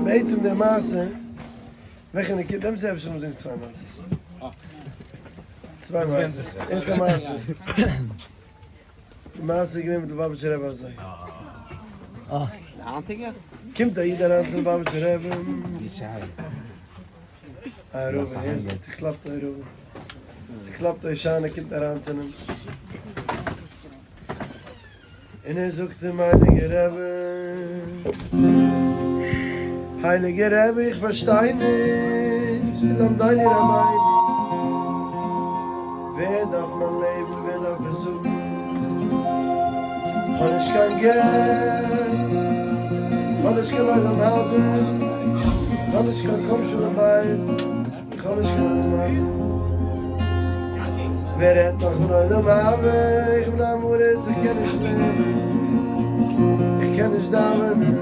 בעצם די מעשה, וועלכע נקודה, דעמאלטס אפשר מוז זאגן צוויי מעשות. צוויי מעשות, איינס א מעשה. די מעשה איז געווען מיט ליובאוויטשער רבי אזוי. די היינטיגע? קומט א איד אריין צום ליובאוויטשער רבי. א רבי, הערסט א צוקלאפטע רבי. צוקלאפטע הושענא קומט אריין צו אים. און ער זאגט אים הייליגער רבי, הייליגער רבי איך פארשטיי נישט, למדני רבינו, ווער דארף מיין לעבן, ווער דארף עס האבן, כ'האב נישט קיין געלט, כ'האב נישט קיין עולם הזה, כ'האב נישט קיין קום שלום בית, איך האב נישט קיין עולם הזה. ווער רעדט נאך פון עולם הבא, איך בין עם הארץ, איך קען נישט לערנען, איך קען נישט דאווענען,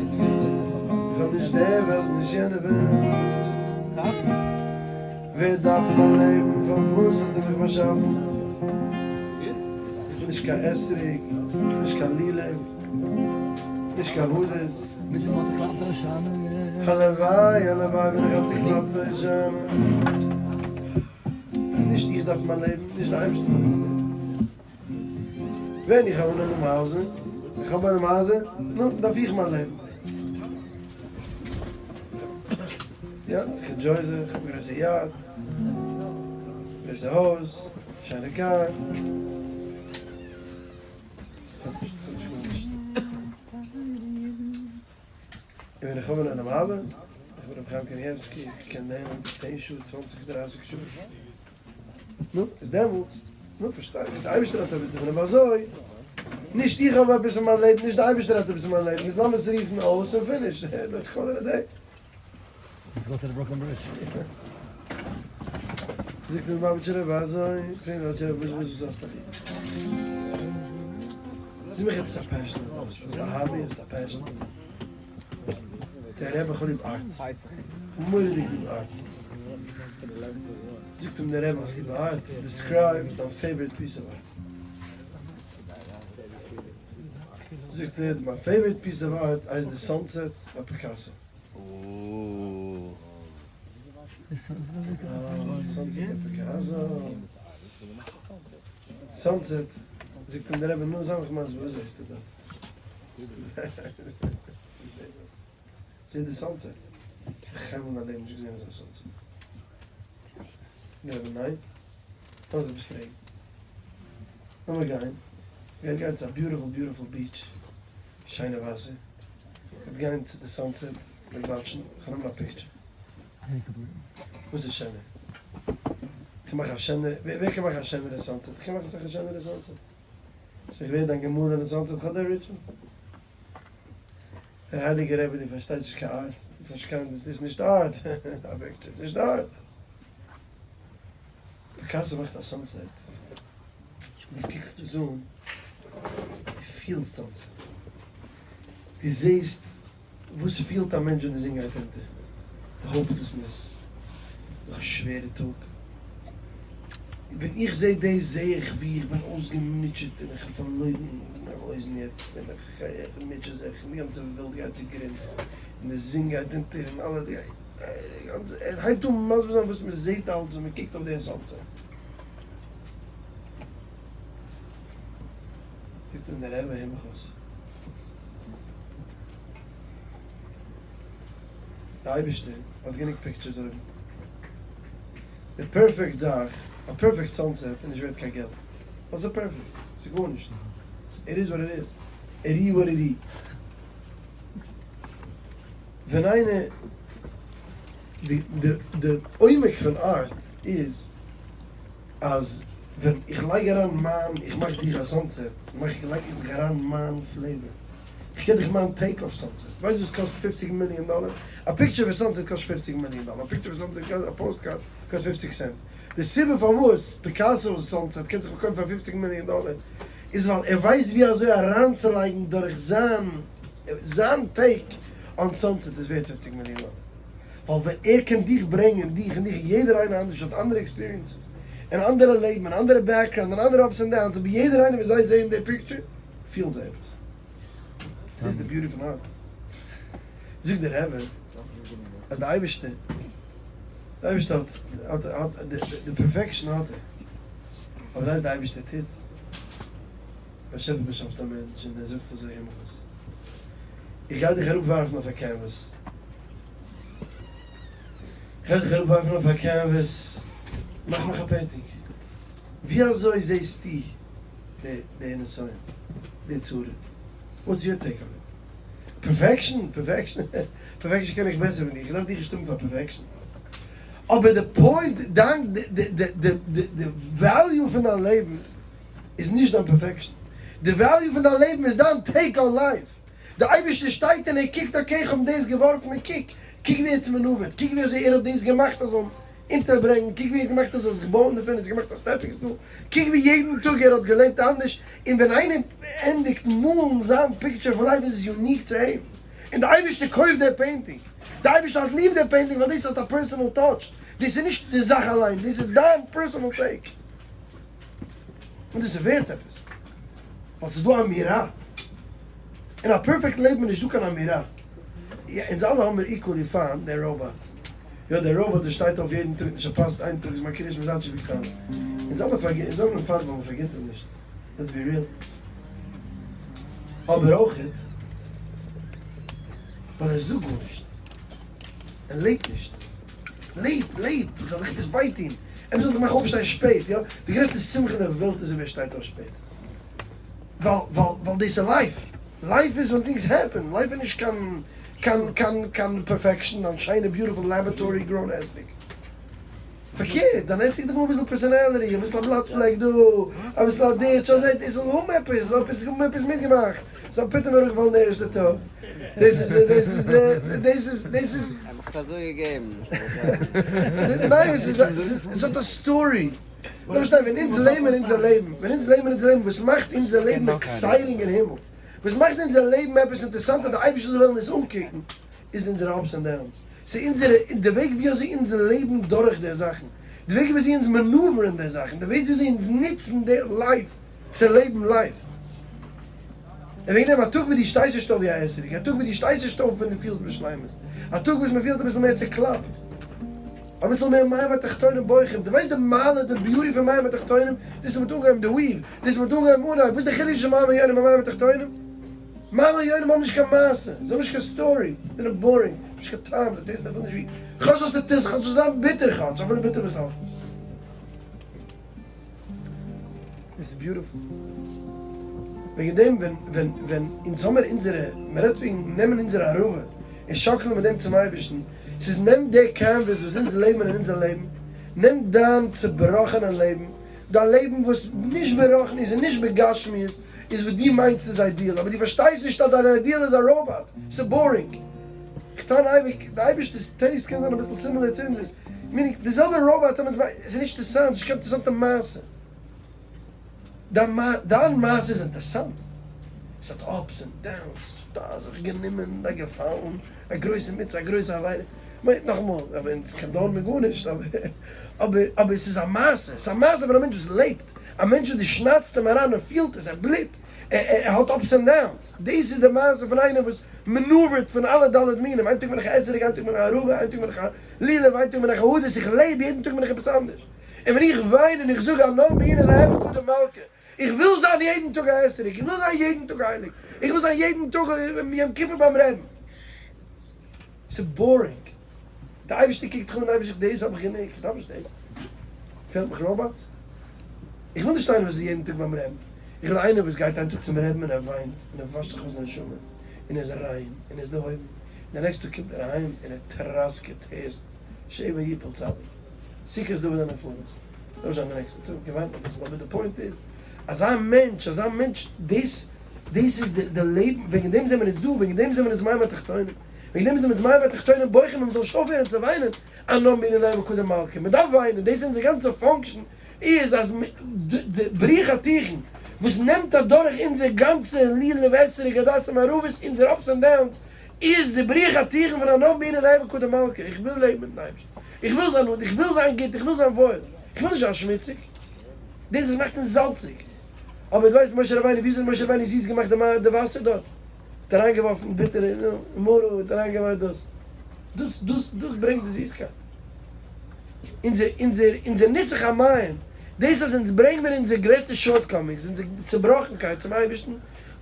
איך האב נישט די וועלט נישט יענע וועלט. ווער דארף מיין לעבן, פארוואס האט ער מיך באשאפן? איך בין נישט קיין אתרוג, נישט קיין לולב, נישט קיין הדס. הלוואי הלוואי ווען איך האב צוקלאפט הושענא. איז נישט איך דארף מיין לעבן, נישט די אייבערשטער דארף מיין לעבן. ווען איך האב אן עולם הזה, איך האב עולם הזה, נו, דארף איך מיין לעבן. יא, איך enjoy זיך, איך האב א גרויסע yacht, גרויסע הויז, שיינע קאר. און ווען איך האב אן עולם הבא, איך בין רבי חיים קנייבסקי, איך קען לערנען צען שעה, צוואנציג, דרייסיג שעה, נו, איז דעמאלטס, נו, פארשטיי איך, דער אייבערשטער האט עפעס דערפון, אבער אזוי, נישט איך האב עפעס אין מיין לעבן, נישט דער אייבערשטער האט עפעס אין מיין לעבן, איז לאמיר עס רופן אויס און finish, let's call it a day. Let's go to the Brooklyn Bridge. זאגט אים ליובאוויטשער רבי אזוי, פרעגט ליובאוויטשער רבי וואס וואס האסטו ליב? זאג מיך עפעס א passion וואס האסטו, האסט א hobby, האסט א passion? דער רבי איך האב ליב art, איך האב מורא'דיג ליב art. זאגט אים דער רבי האסט ליב art? Describe דיין favorite piece of art. זאגט ער מיין favorite piece of art הייסט די Sunset ביי Picasso. Sunset, זאגט אים דער רבי, נו זיי מיך מסביר, וואס זעסטו דארט? זעה די sunset, איך האב קיינמאל אין מיין לעבן נישט געזען אזא sunset. דער רבי, ניין? לאמיר זיך עפעס פרעגן. לאמיר גיין, מ'גייט גיין צו א beautiful beautiful beach, שיינע וואסער, מ'גייט גיין צו די sunset, מ'גייט watch ן, איך נעמען א picture. וואס איז שענער? איך מאך א שענערע, ווער קען מאכן א שענערע sunset? איך קען מאכן אסאך א שענערע sunset. סאו איך ווער דיין געמאלענע sunset, איך האב די original. דער הייליגער רבי דו פארשטייסט נישט קיין art, דו פארשטייסט קיין, דאס איז נישט art, א picture איז נישט art. Picasso מאכט א sunset, דו קוקסט עס אן, דו פילסט sunset, דו זעסט וואס פילט א מענטש ווען די זון גייט אונטער, די hopelessness, נאך א שווערע טאג, ווען איך זע דאס זע איך ווי איך בין אויסגעמוטשעט און איך האב פארלוירן מיין הויזן יעצט און איך מוטשע זיך און די גאנצע וועלט גייט צוגרונד און די זון גייט אונטער און אלע די. ער הייבט אן מסביר זיין וואס מען זעט אלץ ווען מען קוקט אויף די sunset. זאגט אים דער רבי הער מיך אויס. דער אייבערשטער האט גענוג pictures אויבן. די perfect זאך, א perfect sunset איז נישט ווערט קיין געלט. ווייל ס'איז perfect. ס'איז גארנישט. It is what it is. It is what it is. ווען איינער, די די עומק פון art איז אז ווען איך לייג אריין מיין, איך מאך דיך א sunset, מאך איך לייג איך דיך אריין מיין flavor, איך געב דיך מיין take אויף sunset, ווייסט וואס קאסט פופציג מיליאן דאלער? א picture פון sunset קאסט פופציג מיליאן דאלער, א picture פון sunset קאסט, א postcard קאסט פופציג סענט, די סיבה פארוואס Picasso's sunset קען זיך פארקויפן פאר פופציג מיליאן דאלער איז ווייל ער ווייסט ווי אזוי אריינצולייגן דורך זיין זיין take on sunset איז ווערט פופציג מיליאן דאלער, ווייל ווען ער קען דיך ברענגען, דיך און דיך און יעדער איינער אנדערש האט אנדערע experiences, און אנדערע לעבן, און אנדערע background, און אנדערע ups and downs, אבער יעדער איינער ווען זיי זעען די picture פילן זיי עפעס. דאס איז די beauty פון art. זאגט דער רבי. אז די אייבערשטער, די אייבערשטער האט, האט, האט, די perfection האט ער, אבער דאס די אייבערשטער טוט, באשעפער באשאפט א מענטש און ער זאגט אזוי עמך, איך גיי דיך אראפ ווארפן אויף א canvas, איך גיי דיך אראפ ווארפן אויף א canvas, מאך מיך א painting, ווי אזוי זעסטו די נסיון, די צרה, what's your take on it? Perfection? Perfection? Perfection קען איך בעסער פון דיר, איך דארף דיך נישט האבן פאר perfection. אבער די point, דיין, די value פון דיין לעבן איז נישט דיין perfection. די value פון דיין לעבן איז דיין take on life. די אייבערשטער שטייט און ער קוקט, okay איך האב דאס געווארפן און קוק, קוק ווי ער האט maneuvered, קוק ווי אזוי ער האט דאס געמאכט אז זאל אונטערברענגן, קוק ווי ער האט געמאכט ער זאל זיך בויען דערפון, ער האט געמאכט א stepping stool, קוק ווי יעדן טאג ער האט געלעבט אנדערש, און ווען איינער ענדיגט מאלן זיין picture פון life איז עס unique צו אים, און די אייבערשטער קויפט דער painting, די אייבערשטער האט ליב דער painting ווייל דאס האט א personal touch, דאס איז נישט די זאך אליין, דאס איז דיין personal take, און דאס איז ווערט עפעס, ווייל ס'איז דא אמירה, אין א perfect לעבן איז נישטא קיין אמירה, אונז אלע האמיר equally פיינט דער ראבאט. יא דער ראבאט וואס שטייט אויף יעדן טאג נישט פארפאסט איין טאג איז מיין קריאת שמע זייט שבט קטן. אונז אלע פארגינען אונז האבן אים פיינט ווייל מ'פארגינט אים נישט. Let's be real. אבער אויכעט ווייל ער זאגט גארנישט. ער לעבט נישט. לעב! לעב! איך זאל דיך עפעס וויי טון. עפעס זאל דיך מאכן אויפשטיין שפעט, יא? די גרעסטע שמחה אין דער וועלט איז ווען מען שטייט אויף שפעט. ווייל ווייל ווייל דאס איז life. Life איז ווען things happen. Life איז נישט קיין קיין קיין קיין perfection, דיין שיינע beautiful laboratory grown עסיג. פארקערט, דיין עסיג דארף האבן אביסל personality, אביסל א בלאט פלעק דא, אביסל א ditch, אזוי, עס זאל האבן עפעס, עס זאל עפעס האבן עפעס מיטגעמאכט. עס זאל פתאום אראפגעפאלן די ערשטע טאג. דאס איז דאס איז דאס איז דאס איז. האב איך עס אזוי געגעבן. ניין, עס איז עס האט א story. לאמיר שטיין, ווען אונז לעבן אונזער לעבן, ווען אונז לעבן אונזער לעבן, וואס מאכט אונזער לעבן exciting אין הימל? וואס מאכט אונזער לעבן עפעס אינטערסאנט אז די אייבערשטער זאל וועלן עס אנקוקן, איז אונזערע ups and downs. ס'איז אונזערע, די וועג ווי אזוי אונז לעבן דורך די זאכן, די וועג ווי אזוי אונז maneuver ן די זאכן, די וועג ווי אזוי אונז נוצן די life צו לעבן life. און וועגן דעם, א טאג וואס דו שטייסט נישט אויף ווי א אתרוג, א טאג וואס דו שטייסט נישט אויף ווען דו פילסט בשלימות, א טאג וואס מען פילט אביסל מער צוקלאפט, אביסל מער מים התחתונים בוכים, דו ווייסט די מעלה, די beauty פון מים התחתונים? דאס האט אנגעהויבן די weave, דאס האט אנגעהויבן אנהייב, וואס איז די חילוק צווישן מים עליונים און מים התחתונים? מים עליונים האבן נישט קיין מעשה, זיי האבן נישט קיין story, זיי זענען boring, נישט קיין טעם, זיי taste ן אפילו נישט ווי, כאטש זאלסטו taste ן, כאטש זאל זיין ביטער כאטש, אפילו ביטער וועסטו האפן. עס איז beautiful. וועגן דעם ווען ווען ווען אונז האמיר אונזערע, מען רעדט וועגן נעמען אונזערע ערבה און שאקלען מיט דעם צום אייבערשטן, ס'איז נעם די canvas וואס אונז לעבן אין אונזער לעבן, נעם דיין צובראכענע לעבן, דיין לעבן וואס נישט ברוחניות און נישט בגשמיות איז וואס דו מיינסט איז ideal, אבער דו פארשטייסט נישט אז דיין ideal איז א ראבאט, ס'איז boring. כ'טענה אייביג, די אייבערשטער'ס taste קען זיין אביסל similar צו אונזערס, meaning די זעלבע ראבאט האבן אונז, עס איז נישט אינטערסאנט, נישט קיין אינטערסאנטע מעשה. דיין מעשה איז אינטערסאנט, עס האט ups and downs, דא זיך גענומען, דא געפאלן, א גרויסע מצוה, א גרויסע עבירה, כ'מיין נאכאמאל, אבער אונז condone מיר גארנישט, אבער אבער אבער עס איז א מעשה, עס איז א מעשה פון א מענטש וואס לעבט, א מענטש וואס דו שניידסט אים אריין ער פילט עס, ער בלוט, ער האט ups and downs, דאס איז די מעשה פון איינער וואס maneuver ט פון אלע ד' מינים, איין טאג בין איך א אתרוג, איין טאג בין איך א ערבה, איין טאג בין איך א לולב, איין טאג בין איך א הדס, איך לעב, יעדן טאג בין איך עפעס אנדערש. און ווען איך וויין און איך זאג אנא בעינא להוי קדם מלכא, איך וויל זיין יעדן טאג א אתרוג, איך וויל זיין יעדן טאג הייליג, איך וויל זיין יעדן טאג יום כיפור ביים רעבן. ס'איז boring. די אייבערשטער קוקט דיך אן, די אייבערשטער זאגט דאס האב איך גענוג, איך דארף נישט דאס. פעלט מיך robots? איך וויל נישט איינער וואס איז יעדן טאג ביים רעבן, איך וויל איינער וואס גייט איין טאג צום רעבן און ער וויינט און ער וואשט זיך אויס די נשמה און ער איז ריין און ער איז דערהויבן, און די נעקסטע טאג קומט ער אהיים און ער טראסקעט הערסט שבע יפול צדיק. סוכות דוד הנפלאות. זאל זיין די נעקסטע טאג, געוויינט אביסל, אבער די point איז, אזא מענטש, אזא מענטש, דאס, דאס איז די די לעבן, וועגן דעם זעמיר אונז דא, וועגן דעם זעמיר אונז מים התחתונים, וועגן דעם זעמיר אונז מים התחתונים בוכים אז מ'זאל נישט אויפהערן צו וויינען, אנא בעינא ליה וקדם מלכא, מ'דארף וויינען, דאס איז אונזער גאנצע function, איז אז די בריך התיכון וואס נעמט אדורך אונזער גאנצע לולב אתרוג הדסים ערבות, אונזער ups and downs, איז די בריך התיכון פון אנא בעינא ליה וקדם מלכא, איך וויל לעבן מיטן אייבערשטן. איך וויל זיין נאנט, איך וויל זיין גוט, איך וויל זיין וואויל, איך וויל נישט זיין שמוציג, דאס וואס מאכט אונז זאלציג. אבער דו ווייסט משה רבינו, וויאזוי האט משה רבינו זיס געמאכט די וואסער דארט? האט אריינגעווארפן ביטערע, נו, מרה, האט אריינגעווארפן דאס. דאס דאס דאס ברענגט די זיסקייט. אונזער אונזער אונזער נוסח המים, דאס אז אונז ברענג מיר אונזער גרעסטע shortcomings, אונזער צובראכנקייט צום אייבערשטן,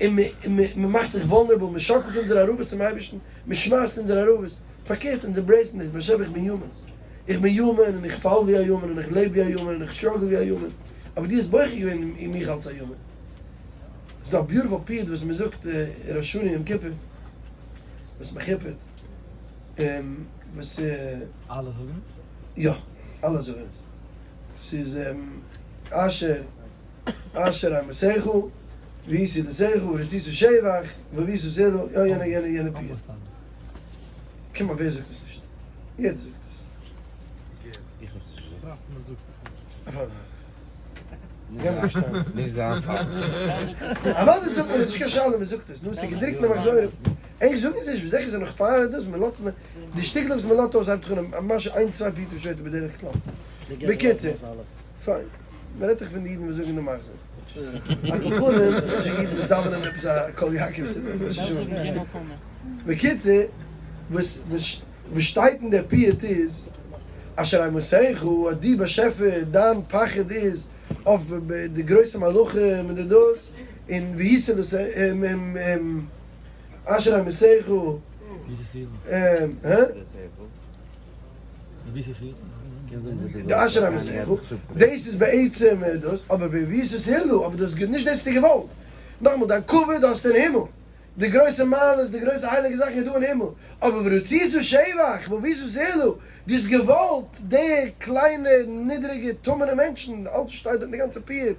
און מען מאכט זיך vulnerable, מען שאקלט אונזערע ערבות צום אייבערשטן, מען שמייסט אונזערע ערבות, פארקערט אונז embrace ן דאס, באשעפער איך בין human, איך בין human און איך פאל ווי א human און איך לעב ווי א human און איך struggle ווי א human, אבער דו האסט בוחר געווען אין מיך אלס א human. ס'איז דא א beautiful פיוט וואס מען זאגט ראש השנה יום כיפור, וואס מען כיפור'ט, וואס. אלע זאגן עס? יא, אלע זאגן עס. ס'איז אשר אשר אימתך והיא סעודתך ורצית שבח והבית סעודה, יא יענע יענע יענע פיוט. כמעט ווער זאגט עס נישט? יעדער זאגט עס. אוודאי זאגט מען עס, נישט קיין שאלה מען זאגט עס, נו ס'איז געדרוקט אין די מחזורים, ענק זאגן עס נישט, זיכער ס'איז נאך פאר דאס, מען לאזט עס נאך, די שטיקלעך וואס מען לאזט אויס הייבט זיך אן א משהו איין צוויי פיוטים שפעטער בדרך כלל. בקיצור, פיין. מען רעדט דאך פון די אידן וואס זאגן די מחזור. על כל פנים, נישט די אידן וואס דאווענען עפעס א קול יעקב סידור, ראש השנה. בקיצור, וואס וואס שטייט אין דער פיוט איז, אשר אימתך, אז דו באשעפער, דיין פחד איז אויף די גרויסע מלאכים און די דאס, און והיא סעודתך, אשר אימתך, הא? די אשר אימתך, דאס איז בעצם דאס, אבער והבית תהלה, אבער דאס נישט דאס האסטו געוואלט, נאכאמאל דיין כבוד האסטו אין הימל, די גרויסע מעלות, די גרויסע הייליגע זאכן איז דא אין הימל, אבער ורצית שבח, והבית תהלה, דו האסט געוואלט די קליינע נידריגע טמא'נע מענטשן, אלץ שטייט דארט אין די גאנצע פיוט,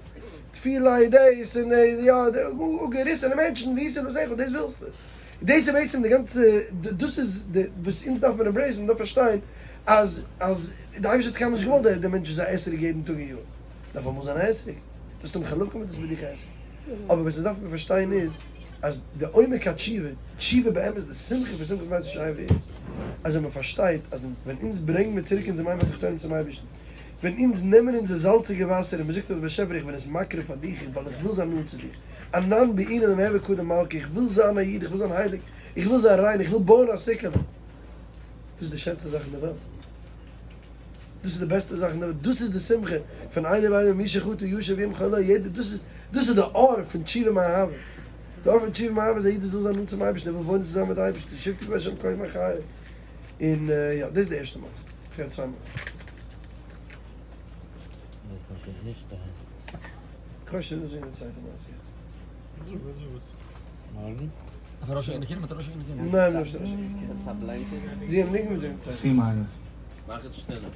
טפילי דאס און יא, די אפגעריסענע מענטשן, והיית לזכר, דאס ווילסטו. דאס איז בעצם די גאנצע, דאס איז די וואס אונז דארף מען embrace ן, מען דארף פארשטיין אז אז די אייבערשטער האט קיינמאל נישט געוואלט די מענטש זאל זיין אתרוג יעדן טאג אין יאר, דארף אמאל זיין א אתרוג, דאס האבן חלקים וואס דאס איז ביי דיך א אתרוג, אבער וואס אונז דארף מען פארשטיין איז אז די עומק התשובה, תשובה באמת, די שמחה פון שמחת בית השואבה איז אז ווען מען פארשטייט אז ווען אונז ברענגן מיר צוריק אונזער מים התחתונים צום אייבערשטן, ווען אונז נעמען אונזער זאלציגע וואסער און מען זאגט אז באשעפער איך בין עס מקריב פאר דיך ווייל איך וויל זיין נאנט צו דיך, אנן בעינן למהוי קדם מלכא, איך וויל זיין א איד, איך וויל זיין הייליג, איך וויל זיין ריין, איך וויל בויען א סוכה'לע. דאס איז די שענסטע זאך אין די וועלט. דאס איז די בעסטע זאך אין די וועלט. דאס איז די שמחה פון אלו ואלו מי שחטא ישוב ימחול לו, יעדער, דאס איז, דאס איז די אור פון תשובה מאהבה. די אור פון תשובה מאהבה איז א איד וואס וויל זיין נאנט צום אייבערשטן, ער וויל וואוינען צוזאמען מיט די אייבערשטער, שבתי בהשם כל ימי חיי. און יא, דאס איז די ערשטע מעשה. איך רעד צוויי מאל. כ'ווייס נישט וואס די צווייטע מעשה יעצט. ניין נישט ראש השנה. זי האט ניגון מיט זיי. סימן. מאך עס שנעלער.